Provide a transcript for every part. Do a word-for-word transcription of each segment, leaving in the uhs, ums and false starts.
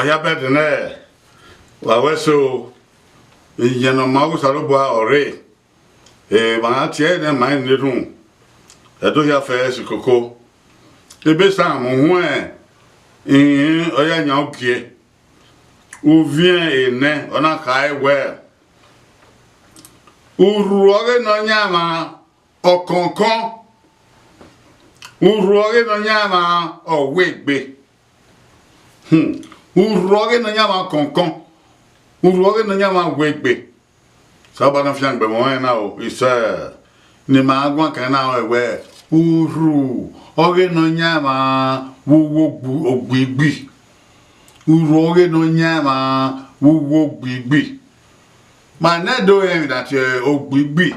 Hia bẹdẹ nẹ, wa wẹ so, iyẹn ne ọ ma Osanobua ọre, emwa na tie nẹ ma rẹn ne erhunmwu, ẹdẹ hia fẹ ẹse koko. Ebe Sam huẹn ihin ọ ya yan ogie, uviẹn enẹ ọ na khare wẹẹ, urhu ọghe Nọyaẹnmwa ọ kọnkọn, urhu ọghe Nọyaẹnmwa ọ wegbe. Hmm. Urhu ọghe Nọyaẹnmwa kọnkọn, urhu ọghe Nọyaẹnmwa wegbe. Osanobua ne ọ fiangbe mwẹ ọnrẹn na o, isẹ ne ima guan kan na rẹn wẹẹ, urhu ọghe Nọyaẹnmwa vbe uwu ogbu-, ogbigbi. Urhu ọghe Nọyaẹnmwa vbe uwu ogbigbi. Ma nẹ do rẹn emwi na tie ogbigbi,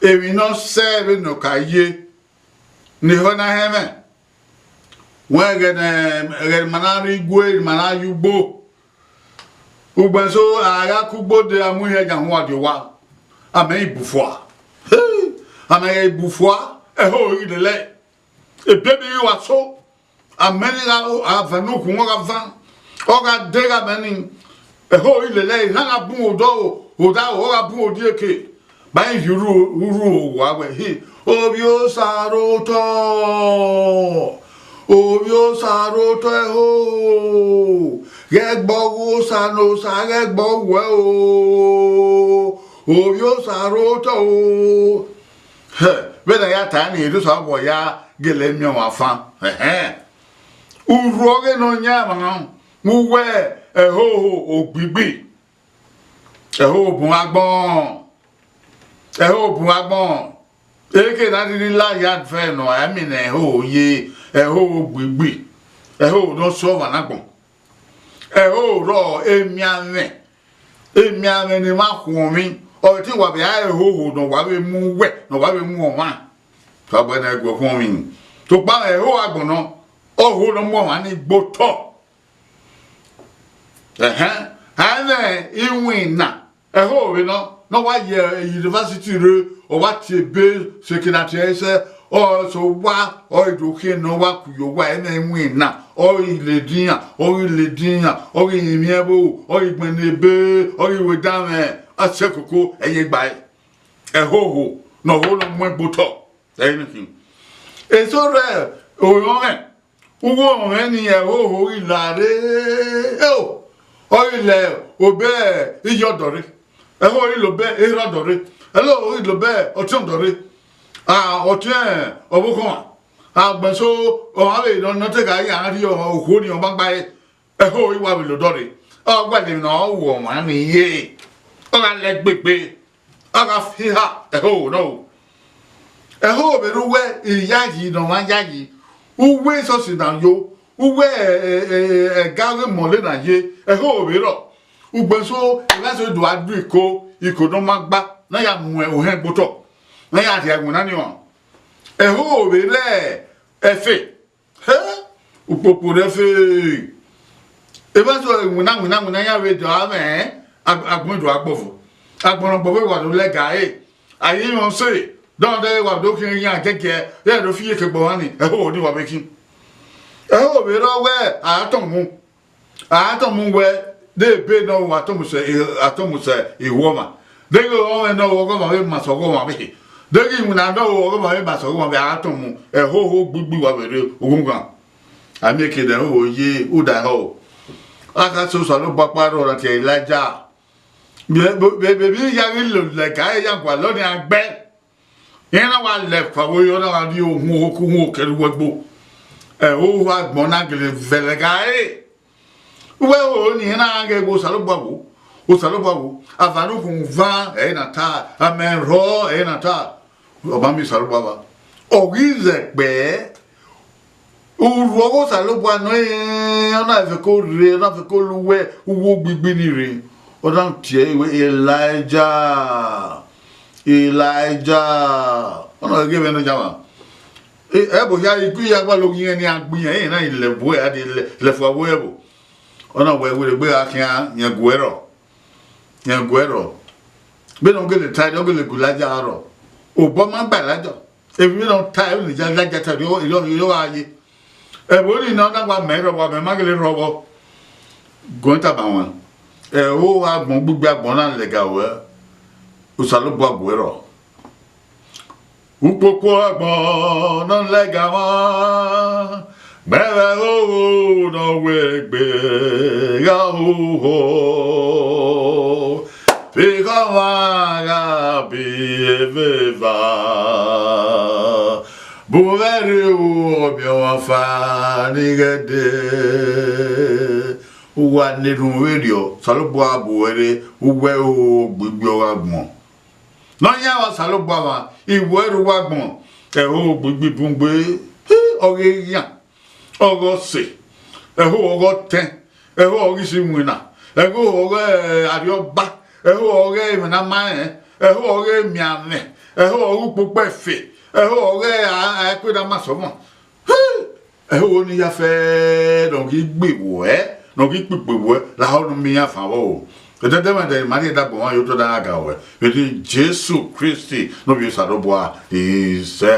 emwi ne ọ sẹ vbene ọ ka ye, ne ehọ na hẹn mwẹ. Wẹ ẹghẹ ne, ẹghẹ ne ima na rre igue, ne ima na ye ugbo. Ugbẹn so, a gha ke ugbo dee, a mu ihe yan huan die owa, a mẹ i bu fua. Hey! A mẹ i bu fua, ẹho ghi lele. Ebiẹbi ghi wa so, a mẹ ni gha, a vẹ ne ukhunmwu gha van, ọ gha dee gha mẹ ni, ẹho ghi lele, iran gha bun odọ, odaro, ọ gha bun odieke. Ba i ye urhu, urhu owa wẹ, he, ovbi Osa rre otọ, ovbi Osa rre otọ ẹho, ghẹ gbe ọghe Osa ne Osa ghẹ gbe uwẹ o, ovbi Osa rre otọ o. Hẹ, vbene a ya ta ni, Osanobua ya gele miẹn ọmwa fan. Ẹhẹn. Urhu ọghe Nọyaẹnmwa vbe uwu ẹhoho ogbigbi. Ẹhoho bun agbọn, ẹhoho bun agbọn. Eke na rhirhi la ya vẹ nọ, a miẹn ne ẹhoho ye, ẹhoho ogbigbi, ẹhoho ne ọ sẹ ọmwa ne agbọn. Ẹhoho rrọọ emianmwẹ, emianmwẹ ne emwa khuọnmwi, ọ te wa vbe a ẹhoho ne ọ wa vbe mu uwẹ, ne ọ wa vbe mu ọmwa. Tọgbẹ ne ẹguẹ khuọnmwi. Sokpan ẹhoho agbọn nọ, ọho ne ọ mu ọmwa ni gbe otọ. Ẹhẹn, a i mwẹ iwinna, ẹhoho vbe nọ, ne ọ wa ye university rre, ọ wa tie ebe, seke na tie ẹre sẹ, ọ sẹ owa, ọ i do khian ne ọ wa ku ye owa, ẹmwẹ iwinna, ọ ghi ladian, ọ ghi ladian, ọ ghi rinmwian ẹvbo, ọ ghi gbẹnnẹ ebe, ọ ghi wẹ danmwẹ, a sẹ koko, ẹ ye gba ẹre. Ẹhoho ne ọho ne ọ muẹn gbe otọ. Ẹre nọ khin. Eso rre orọnmwẹ, uwu orọnmwẹ ni ẹhoho ghi la rre, eo, ọ ghi la obọ iyọdọ rre, ẹhoho ghi la obọ erhọdọ rre, ẹhoho ghi la obọ ọtiọndọ rre, a, ọtiẹn ọvbokhan, agbẹnso ọmwa vbe nọ, ne ọ te gha ya rhie okhuo ni ọmwa gba ẹre. Ẹhoho i wa vbe la odọ rre, ọ gualọ emwi ne ọ ru ọmwa ni ye, ọ gha lẹ gbegbe, ọ gha fi ha ẹhoho nọ o. Ẹhoho vbe rre uwẹ iyayi ne ọmwa yayi, uwu esọsi na yo, uwu ẹ-, ẹ-, ẹ-, ẹga ọghe mọlẹ na ye, ẹhoho vbe rrọọ. Ugbẹn so, evba eso do a du iko, iko ne ọ ma gba, ne a ya mu ohẹn gbe otọ, ne a ya rhie ẹwẹn na ni ọnrẹn. Ẹhoho vbe rre ẹfe, he, ukpokpo rre ẹfe. Evba eso winna, winna, winna, iran vbe do a mwẹ, ag-, agbọn do a gbọvo. Agbọn ne ọ gbọvo wa do lẹga ẹre. A ye iyọn sẹ, dọndẹ wa do khian iran gẹgẹ, iran do fi iyeke gbe ọmwa ni, ẹhoho ni wa vbe khin. Ẹhoho vbe rrọọ wẹ a tọn mu. A tọn mu wẹ, de ebe ne ọ ru atọmwẹ sẹ, atọmwẹ sẹ iwọmwa. Deghẹ ọmwẹ ne ọ ru ọghọmwa vbe ma sẹ ọghọmwa vbe. Deghẹ iwinna ne ọ ru ọghọmwa vbe ma sẹ ọghọmwa vbe, a tọn mu. Ẹhoho gbigbi wa vbe rre ughunghan. A miẹn eke ne ẹhoho ye uda ẹhoho. A ka sẹ Osanobua ọkpa rrọọ na tie Elaija. Vbe, vbe, vbe, vbe iran ya ghi lele ẹga, iran gualọ nian gbẹ. Iran na wa lẹ fua vbe oya, ọ na wa rhie uhunmwu okhu uhunmwu kẹrẹ uwu ẹgbo. Ẹhoho agbọn na gele vẹlẹ gha re. Uwẹ ẹhoho ni iran na ghe wẹ Osanobua wo, Osanobua wo, avan ne ukhunmwu van, ẹ i na ta, amẹ rhọọ, ẹ i na ta. Ọ ma miẹn Osanobua ba. Ọ ghi zẹ kpẹẹ, urhu ọghe Osanobua nọ, ọ na fẹko rre, ọ na fẹko lu uwu ogbigbi ni rre. Ọ na tie ẹre wẹ, Elaija, Elaija. Ọ na ghe vbe nọ jama. E, ẹbo hia, iku ya gbalọ ghi rẹn ne a gbe irẹn, ẹ na i lẹ ẹvbo ẹre, a de lẹ, lẹ fua vbe ẹvbo. Ọ na wẹ, wẹ egbe gha khian, rẹn guẹ rrọọ. Rẹn guẹ rrọọ. Vbene ọ gele ta, ọ gele gu Elaija rrọọ. Obọ ma gba Elaija. Emwi vbene ọ ta, emwi ne Elaija ta, erriọ, erriọ, erriọ gha ye. Ẹvbo ni na, ọ na wa mẹ rrọọ, wa mẹ ma gele rrọọ vbọ. Guan tama ruẹn, ẹho agbọn, ugbigbi agbọn na lẹga ruẹ, Osanobua gu ẹre rrọọ. Ukpokpo agbọn na lẹga mwa, mẹ vbe ẹho ne ọ wegbe gha hoho, vbe ọmwa gha biẹ vbe eva, bu mwẹ rrie ru ọmiọnmwẹ ọfa ni ghẹ dee. Uwa ne erhunmwu vberriọ, Osanobua bu uwẹ rre, uwẹ ẹho ogbigbi ọghe agbọn. Nọyaẹnmwa Osanobua mwa, I wu ẹre rre uwu agbọn, ẹho ogbigbi bun gbe, ọghe eghian, ọghe ọse, ẹho ọghe ọtẹn, ẹho ọghe isiwinna, ẹho ọghe arriọba, ẹho ọghe emwi ne a ma rẹn, ẹho ọghe emianmwẹ, ẹho ọghe ukpokpo ẹfe, ẹho ọghe a, a, ẹko ne a ma sẹ ọmwa. Ẹho ne I ya fẹ ne ọ ghi gbe vbuẹ, ne ọ ghi kpikpe vbuẹ lahọ ne u miẹn iran fan vbọ o. Ẹdẹdẹmwẹdẹ, ma rhie ẹdẹ agbọn mwa ye otọ da gha ga ruẹ vbe eni Jesu Kristi ne ovbi Osanobua, isẹ.